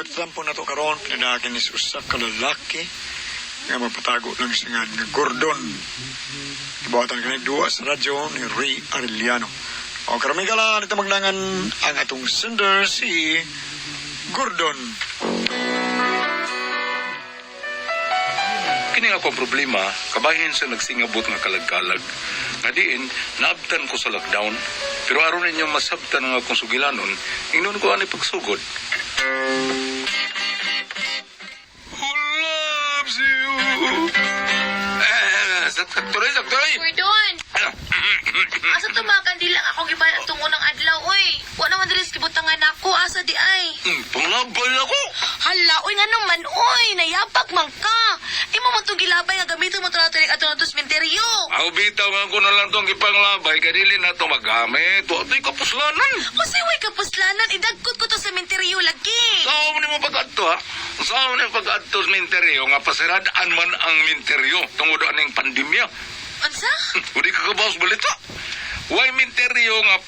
Magtatampo na to karon pinadakin is usa ka lalaki nga magpatago lang sa nga nga Gordon. Gibuhatan kani duwa sa radyo ni Ray Arellano. O karon may gala nito maglangan ang atong sender si Gordon. Kini nga akong problema, kabahin sa nagsingabot nga kalagkalag. Nga diin, naabtan ko sa lockdown. Pero aron ninyo masabtan ang akong sugilanon, ingnon ko ani pagsugod. Who loves you? Eh, saktuloy, saktuloy! Gordon! Asa to mga kandila akong gibayan atong unang adlaw, oy. Wa naman diri sa kibutangan nako, asa di ay. Panglabay ako! Hala, oy nga naman, oy, nayabag man ka. Imo man tong gilabay nga gamiton mo to nato ato nato sementeryo. Aw, bitaw nga ko na lang tong ipanglabay, kadili na to magamit. Wa to'y kapuslanan. Usay way kapuslanan, idagkot ko to sa sementeryo lagi. Saan mo pag-adto ha? Saan mo pag-adto sa minteryo nga pasiradaan man ang minteryo tungod aning pandemya? Unsa? Udi ka kabaw sa balita. Way minteryo nga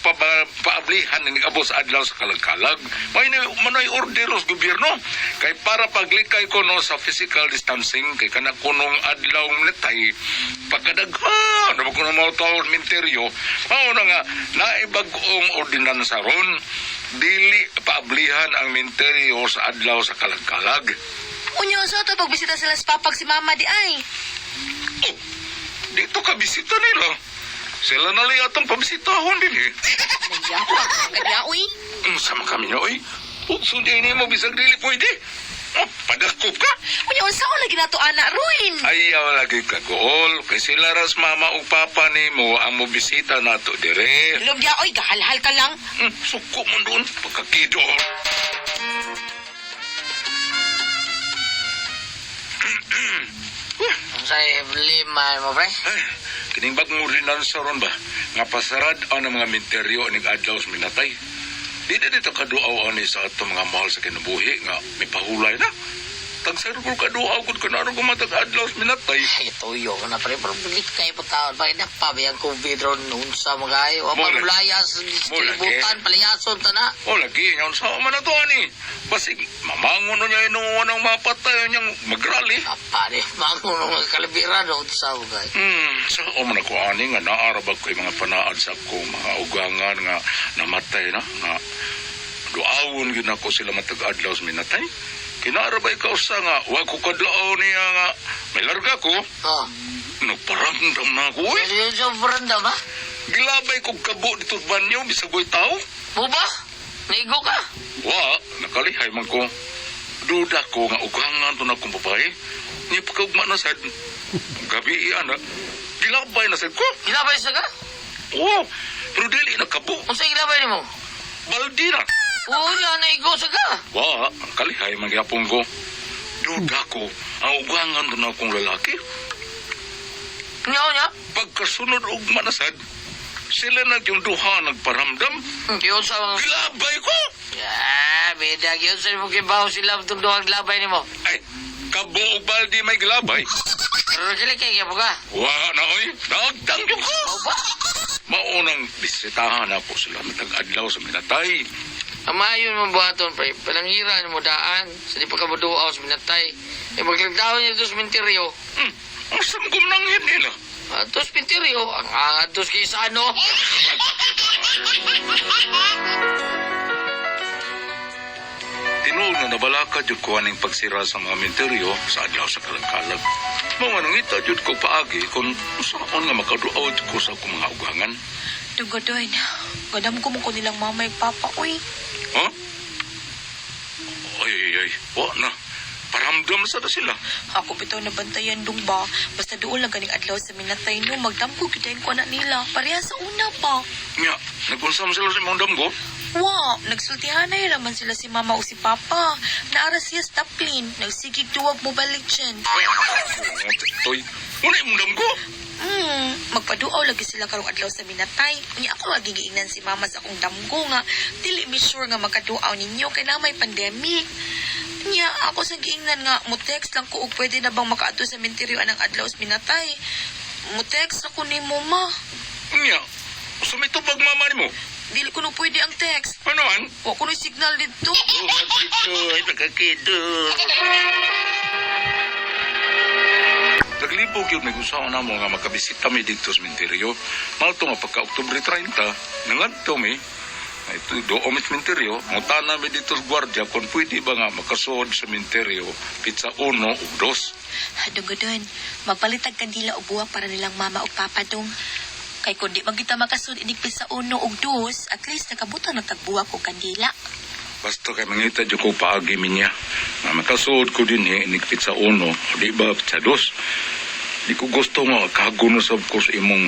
paablihan ni abos adlaw sa kalagkalag. May manoy order sa gobyerno kay para paglikay ko no sa physical distancing kay kana kunong adlaw netay pagkadaghan na kuno mga tao sa minteryo. Mao na nga naibag-ong ordinansa ron dili paablihan ang minteryo sa adlaw sa kalagkalag. Unya unsa to pagbisita sila sa papag si mama di ay. Oh, dito ka bisita nila. Sila na lang atong pabisitahon din eh. Nayabag man ka diha, oy. Sama kami niya, oy. Sundin ni mo, bisag dili pwede. Oh, padakop ka. Unya unsa ko lagi nato ana ruin. Ayaw lagi ka, gool. Kay sila ras mama o papa ni mo ang mobisita nato dire. Ilog diha, oy, gahalhal ka lang. Suko mo doon, pagkakido. Unsay problema mo pre? Ay, kining bagong ordinansa ron ba? Nga pasarad ang mga minteryo ning adlaw sa minatay. Di na dito kaduaw ani sa atong mga mahal sa kinabuhi nga may pahulay na. Tagsaro ko kaduaw gud kanaro ko matag adlaw sa minatay. Ay, tuyo ko na pre, pero bilit kayo po taon. Bakit nagpabi ang COVID ron unsa mga kayo? Wa Mula. pa layas, Mula, kalibutan, eh. palayason ta na. O lagi nga sa man na to ani. Basig mamangon na niya inuwan ang mapatay niyang magrally. Pare, manguno mga kalibiran unsa mga kayo. Sa o man ako ani nga naarabag ko yung mga panaad sa akong mga ugangan nga namatay na nga duawon gyud nako sila matag adlaw sa minatay. Kinaarabay ka usa nga wa ko kadlaw niya nga may larga ko Oh, nagparamdam na ako eh. yun sa veranda ba? Gilabay kog kabo dito sa banyo bisag way tao. Buba? Naigo ka? Wa, nakalihay man ko. Duda ko nga ugangan to na akong babae. Niya pagkaugma na sad. Gabi iya na. Gilabay na sad ko. Gilabay sa ka? Oo, pero dili na kabo. Unsa gilabay nimo? Baldi na. Oo, niya naigo sa ka. Wa, ang kalihay man gyapon ko. Duda ko, ang ugangan to na akong lalaki. Niya niya. Pagkasunod ugma na sad, sila na yung duha nagparamdam. Yun sa mga... Gilabay ko! Ah, bida, yun sa mo kibaw sila itong duhang labay nimo. Ay, kabo og baldi may gilabay. Pero kili kay ka? Wa na oy, nagtang yung ko. Buba? Maunang bisitahan ako sila matag adlaw sa minatay. Amayon mo buhaton, pre. Palanghiran mo daan. Sa di pa ka moduaw sa minatay. E maglagdaw niya ito sa minteryo. Ang samgom nanghin nila. Ato sa minteryo. Ang angat kay sa ano. Tinuod na nabalaka jud ko aning pagsira sa mga minteryo sa adlaw sa kalagkalag. Mga nangita jud ko paagi kung saan nga makaduaw jud ko sa akong mga ugangan. Dugodoy, gadam ko mo ko nilang mama ug papa, oy. Ha? Ay, ay, ay. Wa na. Paramdam sa na sila. Ako bitaw nabantayan dong ba? Basta doon lang ganing adlaw sa minatay no, magdamgo gyud dayon ko na nila. Pareha sa una pa. Nga, nagunsam sila sa imong damgo. Wa, nagsultihanay raman sila si mama o si papa. Naara siya sa taplin, nagsigig duwag Mobile Legend. Toy, una imong damgo. Magpaduaw lagi sila karong adlaw sa minatay. Unya ako lagi giingnan si mama sa akong damgo nga dili mi sure nga makaduaw ninyo kay na may pandemic. Nya ako sa giingnan nga mo text lang ko og pwede na bang makaadto sa menteryo anang adlaw sa minatay. Mo text ako ni mo ma. Nga, sumitubag mama nimo. Dili ko no pwede ang text. Ano man? Wa ko no signal dito. Dito ay nagkakido. Naglibog yun, may gusto na mo nga makabisita mi dito sa Minteryo. Malto nga pagka Oktubre 30, nangadto mi, ay ito doon mi sa Minteryo, mutana mi dito sa gwardiya kung pwede ba nga makasuod sa Minteryo, pizza 1 o 2. Dunggodon, magpalitag kandila og buwak para nilang mama og papa dong. Kay kun di man kita makasud inig pizza uno og dos, at least nakabutang na tagbuwak og kandila. Basta kay mangita dyan ko paagi mi niya. Nga makasuod ko din eh, inig pizza 1, o di ba pizza 2. Di ko gusto nga kaguno sab ko sa imong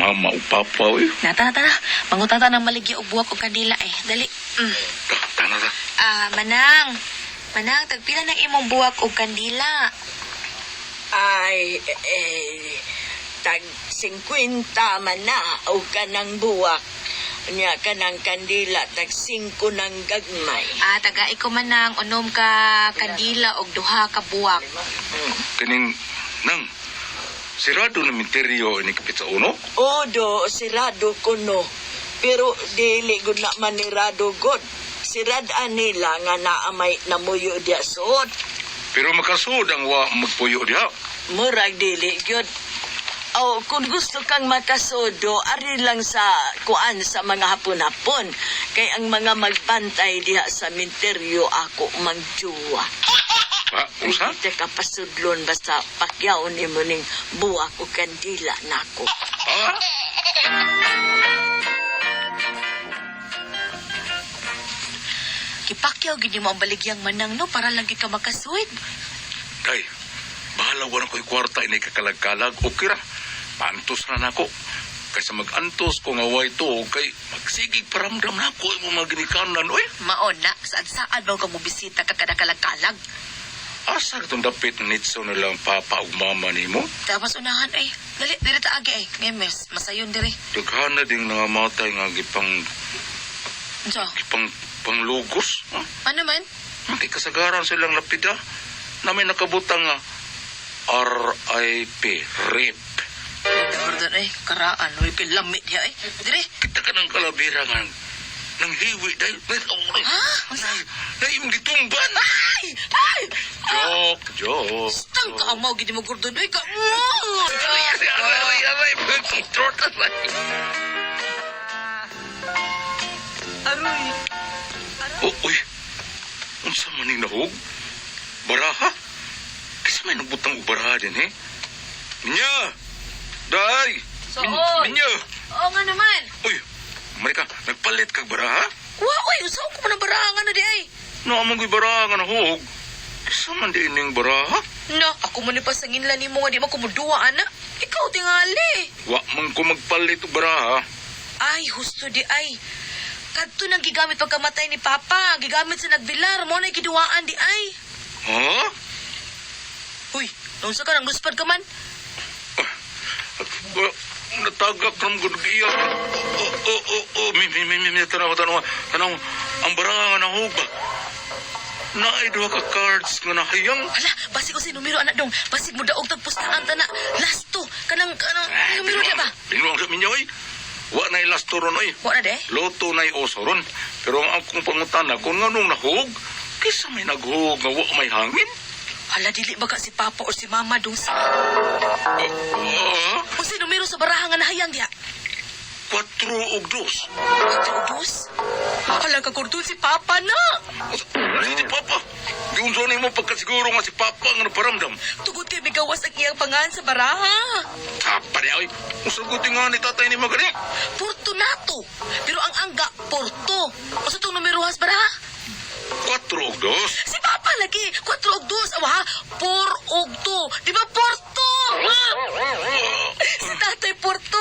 mama o papa. Eh. Nata na tara, mangutata ng maligya og buwak og kandila eh. Dali. Ta, tana ta. Ah, Manang. Manang, tagpila ng imong buwak og kandila. Ay, eh, tag 50 man na o kanang buwak. Nya kanang kandila, tag 5 ng gagmay. Ah, taga ko manang unom ka kandila og duha ka buwak. Kining, nang, sirado na minteryo ini kapit sa uno? Odo, sirado kuno. Pero dili gud na manirado god. Sirad nila nga naamay namuyo diya suot. Pero makasuod ang wa magpuyo diha. Murag dili gyud. O kung gusto kang makasodo, ari lang sa kuan sa mga hapon-hapon. Kay ang mga magbantay diha sa minteryo ako mangjuwa. Ha, usa? Hindi ka pasudlon basta pakyaw ni mo ning buwak o kandila nako. Ha? Gipakyaw gid mo ang baligyang manang no para lang gid ka makasuid. Day, bahala wa na ko'y kwarta ini kakalagkalag. Okay ra, paantos na nako. Kaysa mag-antos ko nga way to, kay magsigig paramdam na ako imong mga ginikanan. Uy, Maon na, saan-saan ba ka mobisita ka kada kalagkalag? asa itong dapit nitso na lang papa ug mama nimo? Tapos unahan ay, dali, diri ta agi ay. Ngemes, masayon diri. Daghana ding nangamatay nga gipang Unsa? gipang panglugos. Ha? Ano man? Kay kasagaran silang lapida na may nakabutang nga RIP, RIP. Gordon ay, karaan, uy, lami diha ay. Diri. Kita ka ng kalabira nga nang hiwi dahil Ha? Unsa? na imong gitumban. Ay! Ay! Joke, joke. Tang ka amaw gid mo Gordon ay ka. Aray, aray, aray, aray, throat, aray. Aroy, Oh, uy. Unsa man ning nahog? Baraha? Kasi may nagbutang og baraha din, eh. Minya! Day! Soon. Minya! Oo nga naman. Uy, Marika, nagpalit kag baraha? Wa oy, unsa ko man ang baraha nga na di ay. Naamang ko'y baraha nga nahog. Sa man di ining baraha? Na, ako man ni pasanginlan nimo nga di man kumuduwa ana. Ikaw tingali. Wa man ko magpalit og baraha. Ay, husto di ay. Kadto nang gigamit pagkamatay ni Papa, gigamit sa nagbilar, mo na giduwaan di ay. Ha? Uy, unsa ka nang luspad ka man? Well, natagak ram gud iya. Oh, oh, oh, oh, mi, mi, mi, mi, mi, tanaw, tanaw, tanaw. Ang baraha nga nahog ba? Naay duha ka cards nga nahayang. Hala, basig ko si numero anak dong. Basig mo daog tagpustahan ta na. Last two, kanang kanang numero di ba? Binuang sa minyo, oy. Wa na'y last ron, oy. Wa na de. Loto na'y oso ron. Pero ang akong pangutana, kung nganong nahog, kisa may naghog nga wa may hangin. Hala, dili ba ka si Papa or si Mama dong sa? Ah, Unsay numero sa baraha nga nahayang diha? 4 og 2. Ubus? Hala ka kordon si Papa na. Ay, si Papa. Di unsa nimo pagkasiguro nga si Papa nga nagparamdam. Tugod kay migawas ang iyang pangan sa baraha. Tapa niya, oy. Usagutin nga ni tatay ni Magani. Fortunato. Pero ang angga, Porto. Unsa tong numero has baraha? 4 og 2. Si Papa lagi. 4 og 2. Awa ha? 4 og 2. Di ba Porto? Si Tatay Porto.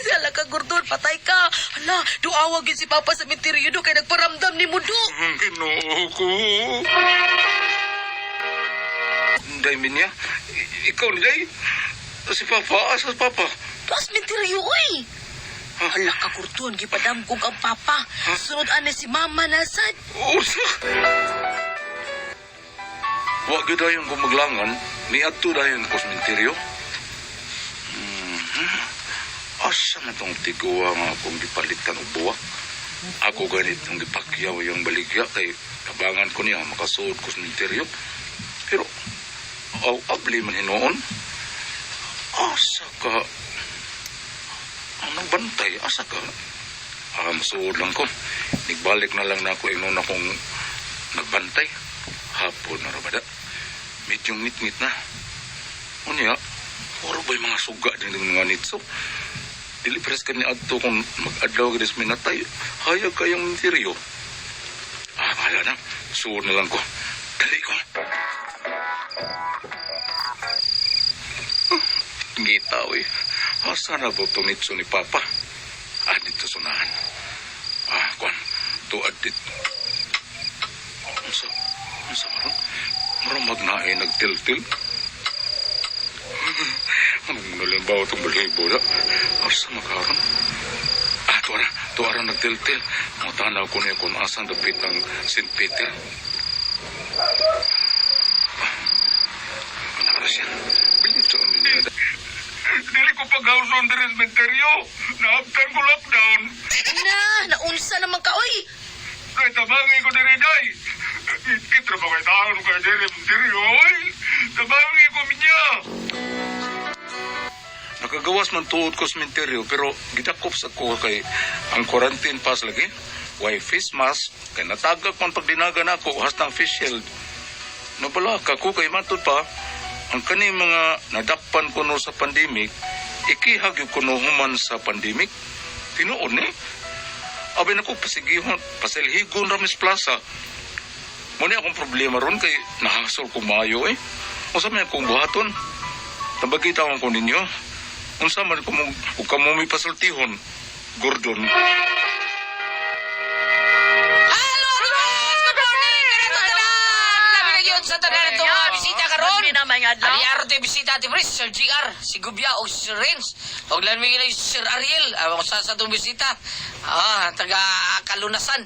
Si hala ka Gordon, patay ka. Hala, duawag yun si Papa sa misteryo do kay nagparamdam ni Mudo. Ang Ginoo ko. Day minya, ikaw ni Day. Si Papa, asa si Papa? Tuas misteryo oy. Hala ka Gordon, gipadamgog ang Papa. Sunod ani si Mama nasad. Usa. Wa gyud dayon ko maglangan, niadto dayon ko sa sementeryo. Asa man tong tiguwa nga akong gipalitan og buwak? Ako ganit ang gipakyaw yung baligya kay tabangan ko niya makasuod ko sa minteryo. Pero, aw, abli man hinuon. Asa ka? Ang nagbantay, asa ka? Ah, masuod lang ko. Nagbalik na lang na ako ingnon akong nagbantay. Hapon na rabada. Medyo ngit-ngit na. Unya, puro ba'y mga suga din yung mga nitso? Dili pres ka ni adto kung mag-adlaw ka minatay. Hayag kayong minteryo. Ah, bahala na. Suod na lang ko. Dali ko. Ngita, oy. Asa na ba itong nitso ni Papa? Ah, dito sunahan. Ah, kwan. Tuad dito. Unsa? Unsa maron? Maron magnae nagtil-til. Anong nalimbawa itong balhibo na? Asa makaron? Ah, tuara. Tuara nagtil-til. Mga ko niya kung asan dapit ang St. Peter. Ah, ano na siya? Bilib sa ano niya. Dili ko paghawson diri sa menteryo. Naabtan ko lockdown. Na, naunsa naman ka, oy. Kay tabangi ko diri day. Itkit ra ba kay taon kay diri menteryo oy. Tabangi ko niya. Nakagawas man tuod ko sa menteryo pero gidakop sa ko kay ang quarantine pass lagi. Why face mask kay natagak man pagdinagan ako hastang face shield. Nabalaka ko kay matud pa ang kani mga nadakpan kuno sa pandemic ikihag yung kuno human sa pandemic. Tinuod ni. Abi nako pasigihon, pasilhigon ra Miss Plaza. Mo ni akong problema ron kay nahasol ko maayo eh. Unsa man akong buhaton? Tabagi tawon ko ninyo. Unsa man ko mo ug kamo may pasultihon. Gordon. Hello, Rubens! Good morning! Ganito tanan! Labi na yun sa tanan itong mga bisita karon. Labi na mga adlaw. Ari araw tayo bisita ati Pres, Sir GR, si Gubya o si Sir Renz. Og labi na si Sir Ariel, ang sa atong bisita. Ah, taga Kalunasan.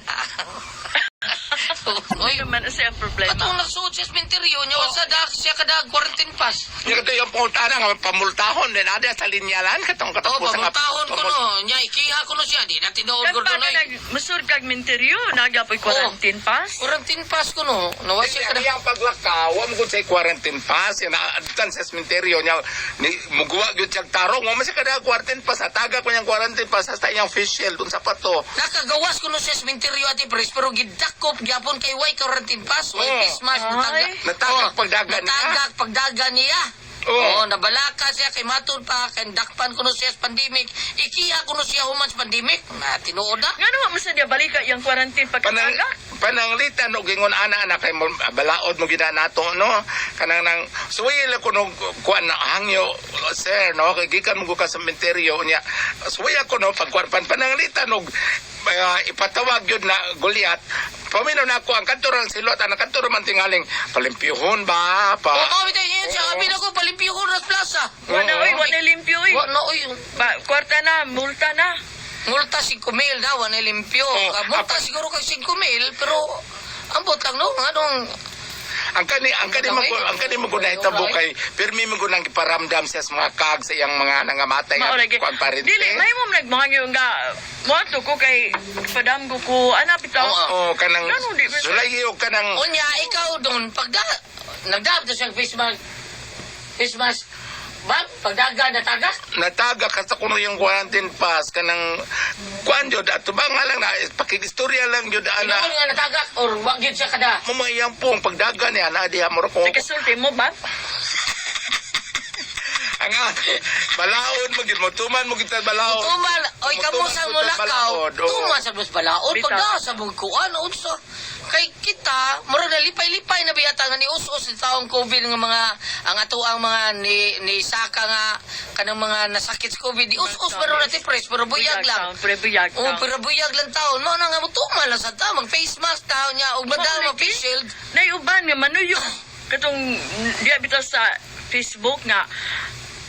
Uy, Ano man siya ang problema? atong nagsuot sa sementeryo niya, wasa da siya kada quarantine pass. Nya kato yung pangutana nga pamultahon din ada sa linyalan katong Oh, katapusan nga pamultahon ko no. Nya ikiha ko no siya, di na tinuod Kan pa Gordon ka oy. nag musur kag minteryo, nagapoy quarantine pass. Quarantine pass ko no. Nawa siya kada Kaya ang paglakaw, wa mo gud sa quarantine pass, yan adtan sa sementeryo niya ni muguwa gyud siyang tarong, wa man siya kada quarantine pass, ataga ko niyang quarantine pass hasta iyang face shield unsa pa to. Nakagawas ko no siya sementeryo ati Pres, pero gidakop gyapon kay way quarantine pass, way Oo. face mask, Ay. nataga. Natagak Oo, pagdagan niya. Natagak pagdagan niya. Oo. Oo, nabalaka siya kay matud pa kay dakpan kuno siya sa pandemic. Ikiha kuno siya human sa pandemic. Na tinuod na. Nga naman mo sa niya balika yung quarantine Panang pagkataga? pananglitan og ingon ana ana kay mo, balaod mo gina nato no kanang nang suway lang kuno kuan na hangyo sir no kay gikan mo ka sa sementeryo niya suway ako no pagkuan pan pananglitan og ipatawag yun na Goliath paminaw na ako ang kanto rang silot ang kanto man tingaling palimpyuhon ba pa Oo, oh, bitay yun siya. Abi na ko, palimpyo ko na plaza. Wala oy, wala limpyo oy. Wa na, oy. Ba, kwarta na, multa na. Multa 5 mil daw, wala limpyo. Oo, Ah, multa siguro kay 5 mil, pero ambot lang no, anong ang kani mo ang kani mo nahitabo kay pirmi mo nang giparamdam siya sa mga kag sa iyang mga nangamatay nga Mao lagi. kuan parente. Dili may mo nagmangyo nga moadto ko kay padamgo ko ana bitaw. Oo. Oh, kanang Ganun, di ba? sulay og kanang Unya, ikaw doon, pagda, nagdab to siya face mask. Face mask. Bab, pagdaga, nataga. Nataga ka sa kuno yung quarantine pass kanang kuan jud ato ba nga lang na pakigistorya lang jud ana. Tinuod nga natagak or wag yun siya kada. Mo mga iyang pong pagdaga niya na diha mo ko Nakasulti mo ba? ang balaod mo gid mo tuman mo gid balaod. Tuman, oy Mutuman kamusa mo sa lakaw, balaod, oo. tuman sa bus balaod, Bitaw. pagda sa bugkuan, unsa. Kay kita, mura na lipay-lipay na biyata nga ni us-us ni taong COVID nga mga, ang ato ang mga ni saka nga, kanang mga nasakit sa COVID, ni us-us pero na tipres, pero buyag lang. taon, Pre buyag Oh, taon. pero buyag lang taon. Mao na nga mo tuman lang sa ta, mag face mask taon niya ug madama Mao, face shield. Naiuban nga manuyo katong diya bitaw sa Facebook nga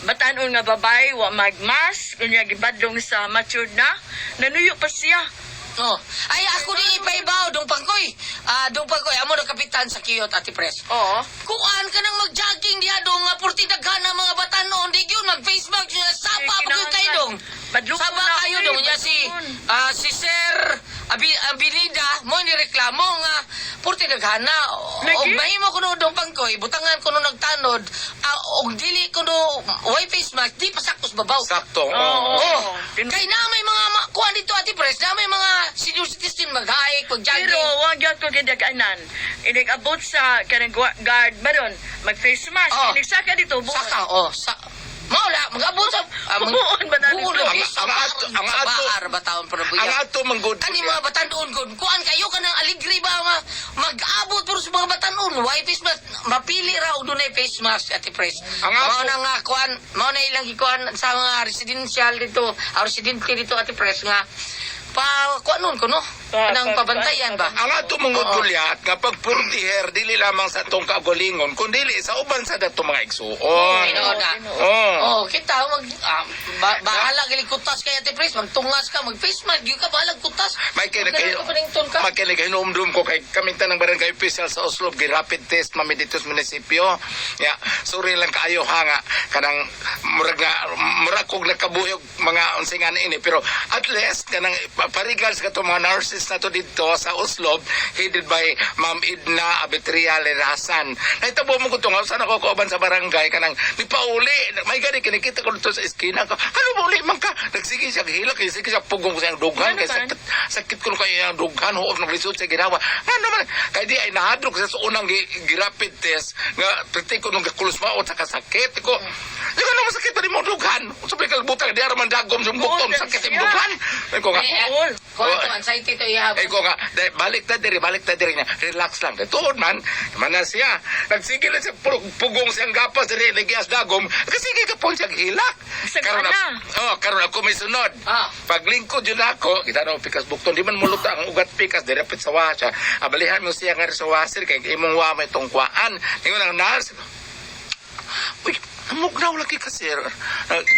batanon nga babae wa magmask unya gibadlong sa matured na nanuyo pa siya. Oh. Ay ako ni ipaibaw dong pangkoy. Ah, dong pangkoy amo na kapitan sa Kiyot Ati Pres. Oo. Kuan ka nang mag-jogging diha dong nga purti daghan ang mga batanon di gyud mag face mask siya sapa pa gyud kay dong. Madlong Saba na, kayo oy, dong niya si madlong. si Sir Abi Abilida mo ni reklamo nga purti naghana Lagi? og mahimo kuno dong pangkoy butangan kuno nagtanod og dili kuno way face mask di pasaktos babaw. Sakto. Oo. Oo. Oh, kay na may mga kuan dito, Ate Pres, na may mga senior citizen mag-hike, mag-jogging. Pero wag gyud ko gidaganan. Inig abot sa kanang guard baron, mag face mask. Oh. Inig saka dito buot. Saka, oh, sa Maula, mag-abot sa Buon ba na Buon dito? lagi. Ang Sa baar ba taon pero Ang ato manggod. Kani mga batanon gud, kuan kayo kanang aligri ba nga mag-abot pero sa mga batanon, why face mask? Mapili ra og dunay face mask, Ate Pres. Ang ato- Mao na nga kuan, mao na ilang gikuan sa mga residential dito, ang residente dito, Ate Pres, nga pa kuan nun kuno. Kanang pabantayan ba? Ang ato manggod kulyat nga pagpurtiher dili lamang sa atong kaugalingon kundi sa uban sa datong mga igsuon. Tinuod na. Oo. Oh, kita mag bahala gali kutas kay Ate Pres, magtungas ka, mag face mask, gyud ka bahala kutas. May kini Magdala kayo. ka panington ka. Makinig kayo hinumdum ko kay kami tanang barangay official sa Oslo gi rapid test mami dito sa munisipyo. Ya, sorry lang kaayo ha nga kanang murag nga murag kog nakabuhi og mga unsay nga ini pero at least kanang parigals kato mga nurses nato didto sa Oslo headed by Ma'am Edna Abetria Lerasan. Nahitabo mo ko tungaw sana ko kauban sa barangay kanang nipauli may gani kinikita ko dito sa eskina ko. Ano ba uli man ka? Nagsige siya hilak, sige siya pugong ko siyang dughan Ano kay man? sakit sakit ko kay ang dughan huot ng lisod sa ginawa. Ngano man kay di ay nahadlok sa unang gi rapid test nga pati ko nung gakulos maot sa kasakit ko. Di ko naman sakit pa rin mo dughan. Unsa ba kalbutang di ara man dagom sa buktom Buot, sakit siya. imong dughan. Ay ko nga. Eh, Buol. kuan to anxiety to iya. Ay ko nga, balik ta diri, balik ta diri niya. Relax lang. Kay tuod man, man na siya. Nagsige lang siya pugong siyang gapas diri ligyas dagom. Kasi ka pon siya hilak. Bisag Karon ana. Oh, karon ako may sunod. Paglingkod yun ako, kita na pikas bukton, di man muluta ang ugat pikas, di rapit sa wasya. Abalihan mo siya nga sa wasir, kay imong wa may tungkwaan. Ningon ang nurse, uy, namugnaw lagi ka, sir.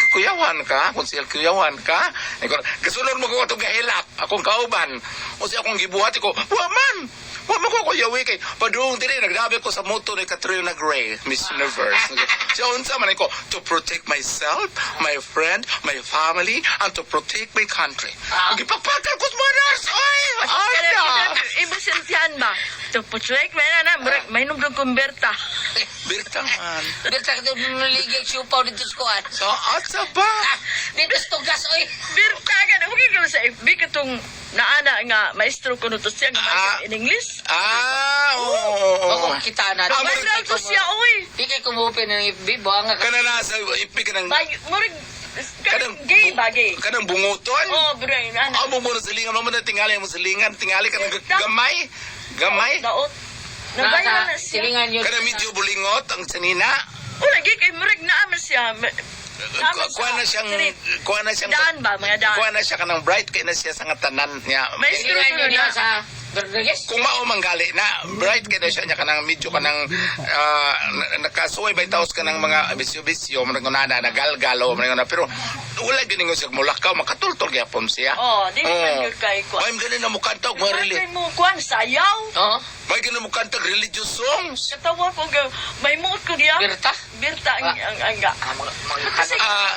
Kuyawan ka, kung siya kuyawan ka. Ningon, gasunod mo ko itong gahilak, akong kauban. O siya akong gibuhat ko, wa man! Wa man ko kuyawi kay padung diri nagdabi ko sa moto ni Catriona Gray, Miss Universe. Siya unsa man ko to protect myself, my friend, my family, and to protect my country. Gipakpakal ko sa mga nurse. Ay, ana. Iba siltihan ba? To putrek may na na, murag may numdong kumberta. Birta man. Dito ka nuligig siupaw dito sa kuan. So, asa ba? Dito sa tugas oy. Birta ka na, huwag ka sa FB katong naana nga maestro kuno to siya nga in English. Ah, oo. Oo, oo. Ako kita na. Ah, Viral to siya, oy. Di kay kumuopen ng FB buha nga. Kana na sa ipi ka ng Bay, murag kanang gay ba gay? Kanang bunguton. Oh, bro, ana. Amo mo na silingan, mo na tingali mo silingan, tingali ka ng Birta. gamay. Gamay. Daot. Nabayan na Nasa siya. silingan yun. Kanang medyo bulingot ang sanina. Oh, lagi kay murag naaman siya. Naaman Kuha na siyang kuha na siyang Daan ba mga daan? Kuha na siya kanang bright kay na siya sa nga tanan niya. Maestro Silingan yun na. niya sa Rodriguez. Kung mao manggali na bright kay na siya niya kanang medyo kanang nakasuway by taos kanang mga bisyo-bisyo mo nang nana nagalgalo mo na pero wala gyud ningon siya mulakaw makatultol gyapon siya. Oh, di man gyud kay kuan. May ganin na mukantog mga May reli. kay mo kuan sayaw. Oo. May ganin mo kantag religious songs. Katawa ko ga may muot ko diya. Birta. Birta ang ang ang ga. Mga mga Kasi Ah,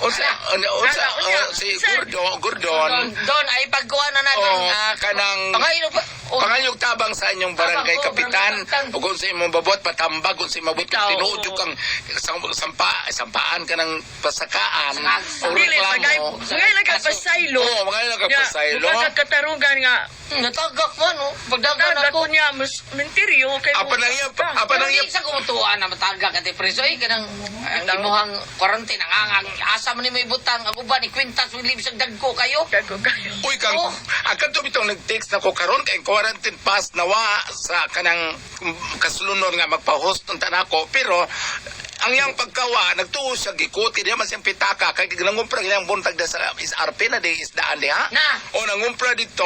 unsa unsa Ana, unya. si Gordon Gordon Don, ay pagkuha na natin. Oh, kanang Pangayon pa. Oh, Pangayog tabang sa inyong barangay Tabang, oh, kapitan barangay kapitan. ug unsa imong babot patambag unsa imong babot kung Bitaw, tinuod oo. jud kang sampa sampaan ka ng pasakaan o Dili bagay reklamo. ngay lang ka pasaylo. Oo, mga lang ka pasaylo. Mukha ka katarungan nga. Natagak man, oh. Pagdagan Tagak ako. ko niya mas mentiryo kay Apa nang iya, apa Pero nang iya di sa kumutuan na matagak at preso ay kanang ang imuhang quarantine ang asa man ni may butang ang uban ikwintas with lips ang dagko kayo. Dagko kayo. Uy kang Oh. ang kadto bitong nag-text nako karon kay quarantine pass nawa sa kanang kasulunon nga magpa-host unta nako pero ang iyang pagkawa nagtuo siya gikot kay di man siyang pitaka kay nangumpra iyang buntag da sa SRP na di isdaan diha Na. o nangumpra dito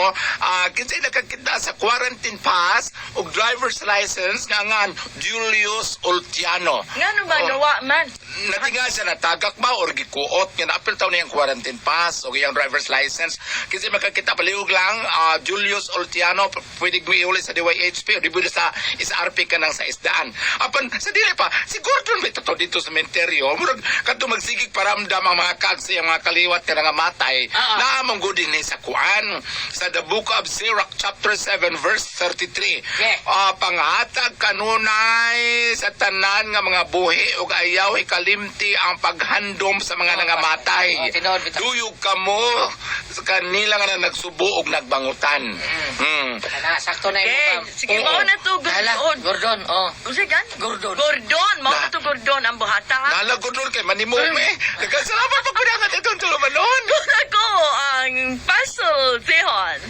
kinsay nakakita sa quarantine pass ug driver's license nga ngan Julius Ultiano. Ngano ba Oh. nawa man? Natinga siya natagak ba or gikuot nga naapil taw niyang quarantine pass o iyang driver's license kasi makakita palihog lang Julius Oltiano pwede mo iuli sa DYHP o di pwede sa SRP ka nang sa isdaan apan sa dili pa si Gordon ba ito sa to dito sa menteryo. Murag kadto magsigig paramdam ang mga kag sa iyang mga kaliwat nga nangamatay. Naa man gud dinhi sa kuan sa the Book of Sirach chapter 7 verse 33. Ah, panghatag kanunay sa tanan nga mga buhi ug ayaw ikalimti ang paghandom sa mga nangamatay. Oh, tinuod bitaw. Duyog kamo sa kanila nga nagsubo og nagbangutan. Ana, sakto na imo, Okay, ma'am. sige, Oo. mao na to, Hala, Gordon. Gordon, oh. Unsa gan? Gordon. Gordon, mao na to Gordon ang buhata ha. Nala ko doon kay manimume. Nagkasalamat pa ko na nga itong tulumanon. Ako ang Puzzle Tihon.